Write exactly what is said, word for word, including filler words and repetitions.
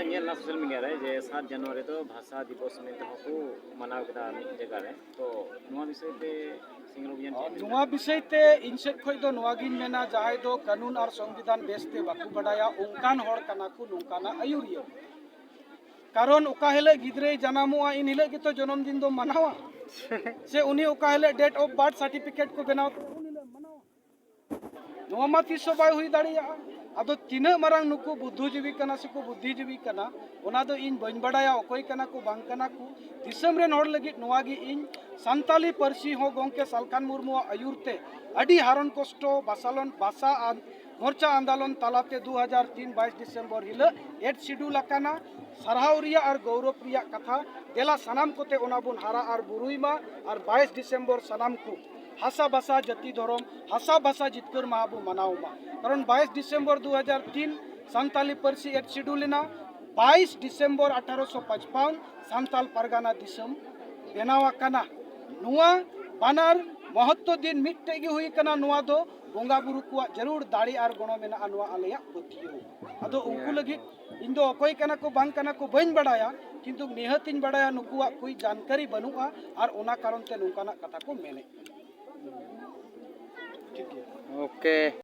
ᱧᱮᱞ ᱮᱱᱟ social media ᱨᱮ ᱡᱮ ᱥᱟᱛ ᱡᱟᱱᱩᱣᱟᱨᱤ ᱫᱚ ᱵᱷᱟᱥᱟ ᱫᱤᱵᱚᱥ ᱢᱮᱱᱛᱮ ᱦᱚᱸᱠᱚ ᱢᱟᱱᱟᱣ ᱠᱮᱫᱟ ᱢᱤᱫ ᱡᱟᱭᱜᱟ ᱨᱮ᱾ ᱛᱚ ᱱᱚᱣᱟ ᱵᱤᱥᱚᱭ ᱛᱮ ᱥᱤᱝ ᱨᱚᱵᱤ ᱡᱟᱱ ᱪᱮᱫ ᱮᱢ ᱢᱮᱱᱟ? ᱱᱚᱣᱟ ᱵᱤᱥᱚᱭ ᱛᱮ ᱤᱧ ᱥᱮᱫ ᱠᱷᱚᱱ ᱫᱚ ᱱᱚᱣᱟ ᱜᱤᱧ ᱢᱮᱱᱟ, ᱡᱟᱦᱟᱸᱭ ᱫᱚ ᱠᱟᱹᱱᱩᱱ ᱟᱨ ᱥᱚᱝᱵᱤᱫᱷᱟᱱ ᱵᱮᱥ ᱛᱮ ᱵᱟᱠᱚ ᱵᱟᱰᱟᱭᱟ, ᱚᱱᱠᱟᱱ ᱦᱚᱲ ᱠᱟᱱᱟ ᱠᱚ ᱱᱚᱝᱠᱟᱱᱟᱜ ᱟᱹᱭᱩᱨᱤᱭᱟᱹ᱾ ᱠᱟᱨᱚᱱ ᱚᱠᱟ ᱦᱤᱞᱳᱜ ᱜᱤᱫᱽᱨᱟᱹᱭ ᱡᱟᱱᱟᱢᱚᱜᱼᱟ, ᱤᱱ ᱦᱤᱞᱳᱜ ᱜᱮᱛᱚ ᱡᱚᱱᱚᱢ ᱫᱤᱱ ᱫᱚᱢ ᱢᱟᱱᱟᱣᱟ᱾ ᱥᱮ ᱩᱱᱤ ᱚᱠᱟ ᱦᱤᱞᱳᱜ date of birth certificate ᱠᱚ ᱵᱮᱱᱟᱣ ᱛᱟᱭᱟ, ᱩᱱ ᱦᱤᱞᱳᱜ ᱮᱢ ᱢᱟᱱᱟᱣᱟ᱾ ᱱᱚᱣᱟ ᱢᱟ ᱛᱤᱥ ᱦᱚᱸ ᱵᱟᱭ ᱦᱩᱭ ᱫᱟᱲᱮᱭᱟᱜᱼᱟ᱾ ᱟᱫᱚ ᱛᱤᱱᱟᱹᱜ ᱢᱟᱨᱟᱝ ᱱᱩᱠᱩ ᱵᱩᱫᱽᱫᱷᱤᱡᱤᱵᱤ ᱠᱟᱱᱟ ᱥᱮᱠᱚ ᱵᱩᱫᱽᱫᱷᱤᱡᱤᱵᱤ ᱠᱟᱱᱟ, ᱚᱱᱟ ᱫᱚ ᱤᱧ ᱵᱟᱹᱧ ᱵᱟᱰᱟᱭᱟ, ᱚᱠᱚᱭ ᱠᱟᱱᱟ ᱠᱚ ᱵᱟᱝ ᱠᱟᱱᱟ ᱠᱚ᱾ ᱫᱤᱥᱚᱢ ᱨᱮᱱ ᱦᱚᱲ ᱞᱟᱹᱜᱤᱫ ᱱᱚᱣᱟ ᱜᱮ ᱤᱧ ᱥᱟᱱᱛᱟᱞᱤ ᱯᱟᱹᱨᱥᱤ ᱦᱚᱸ ᱜᱚᱢᱠᱮ ᱥᱟᱞᱠᱷᱟᱱ ᱢᱩᱨᱢᱩᱣᱟᱜ ᱟᱹᱭᱩᱨ ᱛᱮ ᱟᱹᱰᱤ ᱦᱟᱨᱚᱱ ᱠᱚᱥᱴᱚ, ᱵᱟᱥᱟᱞᱚᱱ, ᱵᱟᱥᱟ ᱟᱱ-, ᱢᱳᱨᱪᱟ ᱟᱱᱫᱳᱞᱚᱱ ᱛᱟᱞᱟᱛᱮ ᱫᱩ ᱦᱟᱡᱟᱨ ᱛᱤᱱ ᱵᱟᱭᱤᱥ ᱰᱤᱥᱮᱢᱵᱚᱨ ᱦᱤᱞᱳᱜ eighth schedule ᱟᱠᱟᱱᱟ᱾ ᱥᱟᱨᱦᱟᱣ ᱨᱮᱭᱟᱜ ᱟᱨ ᱜᱚᱣᱨᱚᱵ ᱨᱮᱭᱟᱜ ᱠᱟᱛᱷᱟ᱾ ᱫᱮᱞᱟ ᱥᱟᱱᱟᱢ ᱠᱚᱛᱮ ᱚᱱᱟ ᱵᱚᱱ ᱦᱟᱨᱟ ᱟᱨ ᱵᱩᱨᱩᱭ ᱢᱟ, ᱟᱨ ᱵᱟᱭᱤᱥ ᱰᱤᱥᱮᱢᱵᱚᱨ ᱥᱟᱱᱟᱢ ᱠᱚ ᱦᱟᱥᱟ ᱵᱷᱟᱥᱟ ᱡᱟᱹᱛᱤ ᱫᱷᱚᱨᱚᱢ, ᱦᱟᱥᱟ ᱵᱷᱟᱥᱟ ᱡᱤᱛᱠᱟᱹᱨ ᱢᱟᱦᱟ ᱵᱚ ᱢᱟᱱᱟᱣ ᱢᱟ᱾ ᱠᱟᱨᱚᱱ ᱵᱟᱭᱤᱥ ᱰᱤᱥᱮᱢᱵᱚᱨ ᱫᱩ ᱦᱟᱡᱟᱨ ᱛᱤᱱ ᱥᱟᱱᱛᱟᱞᱤ ᱯᱟᱹᱨᱥᱤ eighth schedule ᱮᱱᱟ, ᱵᱟᱭᱤᱥ ᱰᱤᱥᱮᱢᱵᱚᱨ ᱟᱴᱷᱟᱨᱚᱥᱚ ᱯᱟᱸᱪᱯᱟᱱᱱ ᱥᱟᱱᱛᱟᱞ ᱯᱟᱨᱜᱟᱱᱟ ᱫᱤᱥᱚᱢ ᱵᱮᱱᱟᱣ ᱟᱠᱟᱱᱟ᱾ ᱱᱚᱣᱟ ᱵᱟᱱᱟᱨ ᱢᱚᱦᱚᱛᱛᱚ ᱫᱤᱱ ᱢᱤᱫᱴᱮᱡ ᱜᱮ ᱦᱩᱭ ᱟᱠᱟᱱᱟ᱾ ᱱᱚᱣᱟ ᱫᱚ ᱵᱚᱸᱜᱟ ᱵᱩᱨᱩ ᱠᱚᱣᱟᱜ ᱡᱟᱹᱨᱩᱲ ᱫᱟᱲᱮ ᱟᱨ ᱜᱚᱲᱚ ᱢᱮᱱᱟᱜᱼᱟ, ᱱᱚᱣᱟ ᱟᱞᱮᱭᱟᱜ ᱯᱟᱹᱛᱭᱟᱹᱣ᱾ ᱟᱫᱚ ᱩᱱᱠᱩ ᱞᱟᱹᱜᱤᱫ ᱤᱧ ᱫᱚ ᱚᱠᱚᱭ ᱠᱟᱱᱟ ᱠᱚ ᱵᱟᱝ ᱠᱟᱱᱟ ᱠᱚ ᱵᱟᱹᱧ ᱵᱟᱰᱟᱭᱟ, ᱠᱤᱱᱛᱩ ᱱᱤᱦᱟᱹᱛ ᱤᱧ ᱵᱟᱰᱟᱭᱟ ᱱᱩᱠᱩᱣᱟᱜ ᱠᱳᱭ ᱡᱟᱱᱠᱟᱨᱤ ᱵᱟᱹᱱᱩᱜᱼᱟ, ᱟᱨ ᱚᱱᱟ ᱠᱟᱨᱚᱱ ᱛᱮ ᱱᱚᱝᱠᱟᱱᱟᱜ ᱠᱟᱛᱷᱟ ᱠᱚ ᱢᱮᱱᱮᱫ ᱠᱟᱱᱟ᱾ ᱴᱷᱤᱠ ᱜᱮᱭᱟ᱾ ᱳᱠᱮ,